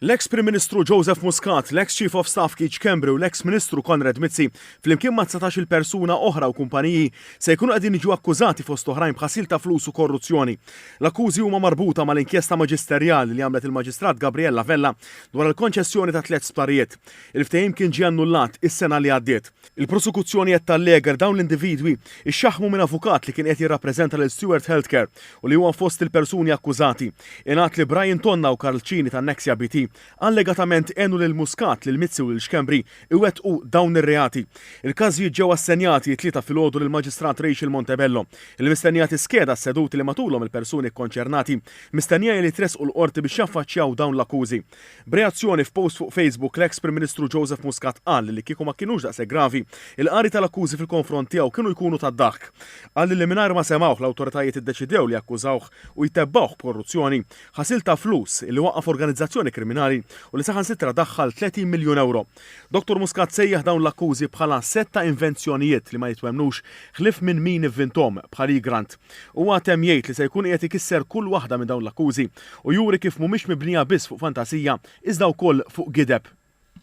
L-eks Prim Ministru Joseph Muscat, l-eks Chief of Staff Keith Schembri u l-eks Ministru Konrad Mizzi, flimkien ma' 19-il persuna oħra u kumpaniji, se jkunu qegħdin jiġu akkużati fost oħrajn b'ħasil ta' flus u korruzzjoni. L-akkużi huma marbuta mal-inkjesta maġisterjali li għamlet il-Maġistrat Gabriella Vella dwar il-konċessjoni ta' tliet sptarijiet. Il-ftehim kien ġie annullat is-sena li għaddiet. Il-prosekuzzjoni qed tallega li dawn l-individwi xxaħħmu minn avukat li kien qiegħed jirrappreżenta lil Steward Healthcare u li huwa fost il-persuni akkużati. Ingħad li Brian Tonna u Karl Cini ta' Nexia BT allegatament għenu lil Muscat, lil Mizzi u lil Schembri iwettqu dawn ir-reati. Il-każijiet ġew assenjati t-Tlieta filgħodu lill-Maġistrat Rachel Montebello, li mistennija tiskeda s-seduti li matulhom il-persuni kkonċernati mistennija li jitressqu l-Qorti biex jaffaċċjaw dawn l-akkużi. B'reazzjoni f'post fuq Facebook, l-eks Prim Ministru Joseph Muscat qal li kieku ma kinux daqshekk gravi, il-qari tal-akkużi fil-konfront tiegħu kienu jkunu tad-daħk. Qal li mingħajr ma semgħuh l-awtoritajiet iddeċidew li jakkużawh u jtebbgħuh b'korruzzjoni, ħasil ta' flus, li waqqaf organizzazzjoni kriminali u li saħansitra daħħal 30 miljun ewro. Dottor Muscat sejjaħ dawn l-akkużi bħala sett ta' invenzjonijiet li ma jitwemmnux ħlief minn min ivvinthom, bħal Egrant. Huwa temm jgħid li se jkun qiegħed ikisser kull waħda minn dawn l-akkużi u juri kif mhumiex mibnija biss fuq fantasija iżda wkoll fuq gideb.